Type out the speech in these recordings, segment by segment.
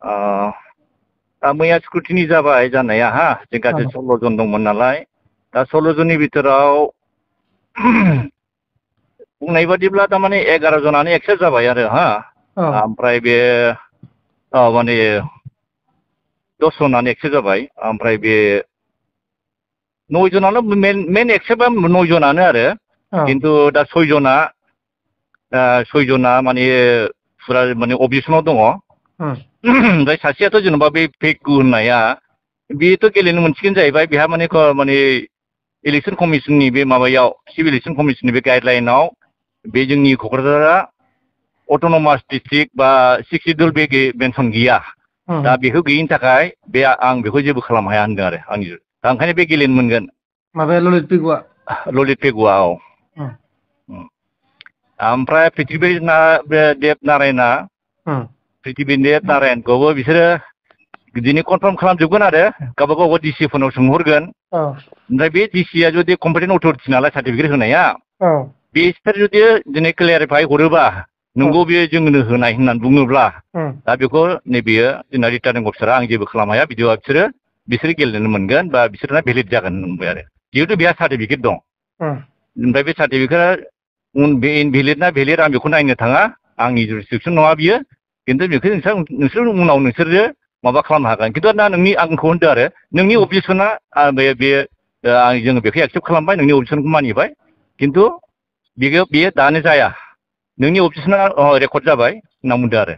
मैया स्क्रुटिनि जाबाय जानाया हा जों गासै 16 जन दंमोन नालाय दा 16 जननि बिथोराव बुंनाय बादिब्ला तारमाने 11 जनानो एक्सेप्ट जाबाय आरो हा ओमफ्राय बे माने 10 जनानो एक्सेप्ट जाबाय ओमफ्राय बे 9 जनानो मेन एक्सेप्टआ 9 जनानो आरो किन्तु दा 6 जना माने फुरा माने अबजेक्सनाव दङ ओमफ्राय सासेयाथ' जेनेबा बे फेकु होननाया बेथ' गेलेनो मोनसिगोन जाहैबाय बेहा माने इलेक्सन कमिसननि बे माबायाव सिभिल इलेक्सन कमिसननि बे गाइडलाइनाव बे जोंनि क'क्राझारा अट'नमास डिस्ट्रिक्ट बा 6 सिडुल बे मेनसन गैया दा बेखौ गैयिनि थाखाय बे आं बेखौ जेबो खालामनो हाया होनदों आरो आंनि दा ओंखायनो बे गेलेनो मोनगोन माबाया ललित पेगुआ औ ओमफ्राय पृथ्वीदेब नारायणखौबो बिसोरो दिनै कनफार्म खालामजोबगोन आरो गावबा गाव डिसि फोरनाव सोंहरगोन ओमफ्राय बे डिसिया जुदि कम्पिटेन्ट अथ'रिटि नालाय सार्टिफिकेट होनाया बिसोर जुदि दिनै क्लियारिफाइ हरोबा नंगौ बेयो जोंनो होनाय होननानै बुङोब्ला दा बेखौ नैबेयो जोंना रिटार्निं अफिसारा आं जेबो खालामनो हाया बिदिबा बिसोरो गेलेनो मोनगोन बा बिसोरना भेलिड जागोन होनबाय आरो जिहेतु बेहा सार्टिफिकेट दं ओमफ्राय बे सार्टिफिकेटआ बे इनभेलिड ना भेलिड आं बेखौ नायनो थाङा आंनि जुरिसडिक्सन नङा बियो किन्तु बेखौ नोंसोर उनाव नोंसोरो माबा खालामनो हागोन किन्तु दा आंखौ होनदो आरो नोंनि अबजेक्सना जोङो बेखौ एक्सेप्ट खालामबाय नोंनि अबजेक्सनखौ मानिबाय किन्तु बेयो दानो जाया नोंनि अबजेक्सना रेकर्ड जाबाय होनना बुंदो आरो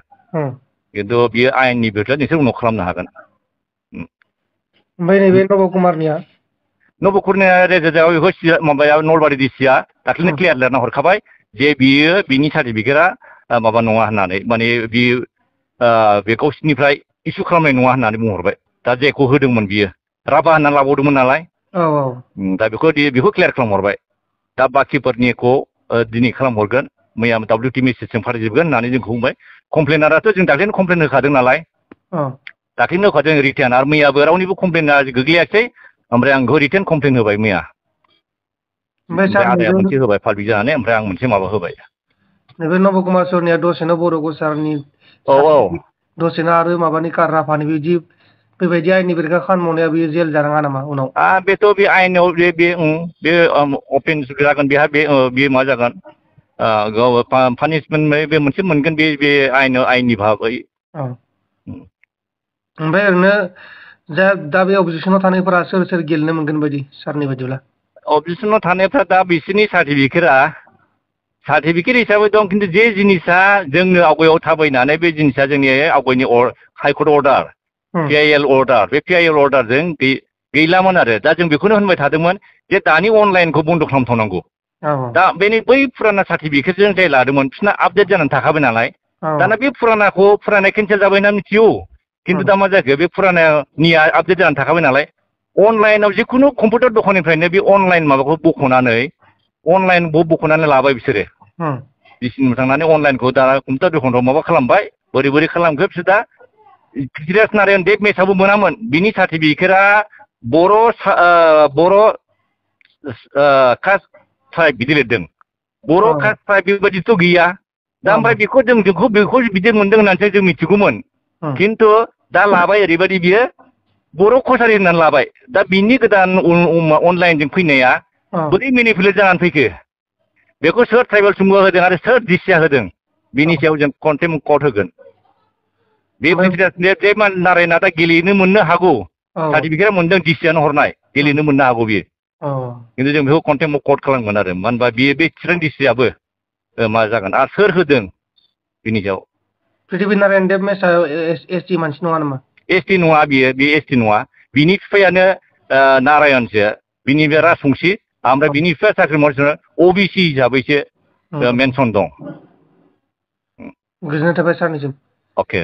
किन्तु बेयो आयेननि बिरुद्ध नोंसोर उनाव खालामनो हागोन ओमफ्राय नैबे नबकुमारनिया रेजिस्टाराव बेखौ माबाया नलबारि डिसिआ दाख्लैनो क्लियार लिरना हरखाबाय जे बियो बिनि सार्टिफिकेटआ माबा नङा होननानै माने बियो बे गावसिनिफ्राय इसु खालामनाय नङा होननानै बुंहरबाय दा जेखौ होदोंमोन बियो राभा होननानै लाबावदोंमोन नालाय दा बेखौ क्लियार खालामहरबाय दा बाखिफोरनिखौ दिनै खालामहरगोन मैया WT मेसेजजों फाथायजोबगोन होननानै जोंखौ बुंबाय कमप्लेनाराथ' जों दाख्लैनो कमप्लेन होखादों नालाय दाख्लैनो होखादों रिटार्न आरो मैयाबो रावनिबो कमप्लेना गोग्लैयाखै ओमफ्राय आं बेखौ रिटेन कमप्लेन होबाय मैया ओमफ्राय आदाया मोनसे होबाय पाब्लिक जानानै ओमफ्राय आं मोनसे माबा होबाय नैबे नबकुमार सरनिया दसेनो बड'गसारनि दसेनो आरो माबानि राभानि बिदि बेबायदि आयेननि बेरेखा खामानि मावनाया बेयो जेल जानाङा नामा उनाव बेथ' बे आयेनाव बे अपेन जागोन बेहा बे मा जागोन पानिशमेन्ट बे मोनसे मोनगोन बे आयेननि भाबै ओमफ्राय ओरैनो दा बे अबजेक्सनाव थानायफोरा सोर गेलेनो मोनगोन बायदि सारनि बायदिब्ला अबजेक्सनाव थानायफ्रा दा बिसोरनि सार्टिफिकेट हिसाबै दं खिन्थु जे जिनिसा जोंनो आवगायाव थाबायनानै बे जिनिसा जोंनि आवगायनि हाइकर्ट अर्डार PIL अर्डार बे PIL अर्डारजों गैलामोन आरो दा जों बेखौनो होनबाय थादोंमोन जे दानि अनलाइनखौ बन्द' खालामथ'नांगौ दा बै फुराना सार्टिफिकेटजों जाय लादोंमोन बिसोरना आपडेट जानानै थाखाबाय नालाय दाना बे फुराना केन्सेल जाबायना मिथियो किन्तु दा मा जाखो बे फुरानानिया आपडेट जानानै थाखाबाय नालाय अनलाइनाव जिखुनु कम्पिउटार दखाननिफ्रायनो बे अनलाइन माबाखौ बख'नानै लाबाय बिसोरो बिसिनियाव थांनानै अनलाइनखौ दा कम्पिउटार दखानफ्राव माबा खालामबाय बोरै खालामखो बिसोर दा पृथ्वीराज नारायण देब मेसाबो मोनामोन बिनि सार्टिफिकेटआ बर' कास्ट ट्राइब बिदि लिरदों बर' कास्ट ट्राइब बेबायदिथ' गैया दा ओमफ्राय बेखौ बिदि मोनदों होननानैसो जों मिथिगौमोन किन्तु दा लाबाय ओरैबायदि बियो बर' कसारि होननानै लाबाय दा बिनि गोदान अनलाइनजों फैनाया बोरै मेनिपुलेट जानानै फैखो बेखौ सोर ट्राइबेल सुंगुआ होदों आरो सोर डिसिआ होदों बिनि सायाव जों कन्टेम्प कर्ट होगोन बे पृथ्वीराज देब नारायणआ दा गेलेनो मोननो हागौ सार्टिफिकेटआ मोनदों डिसिआनो हरनाय गेलेनो मोननो हागौ बियो किन्तु जों बेखौ कन्टेम्प कर्ट खालामगोन आरो मानो होनबा बियो बे चिरां डिसिआबो मा जागोन आरो सोर होदों बिनि सायाव पृथ्वी नारायण देब मेसा ST मानसि नङा नामा ST नङा बे ST नङा बिनि बिफायानो नारायणसो बिनि बे राजबंसि ओमफ्राय बिनि बिफाया साख्रि मावगासिनो OBC हिसाबैसो मेनसन दं गोजोननाय थाबाय सारनिसिम अके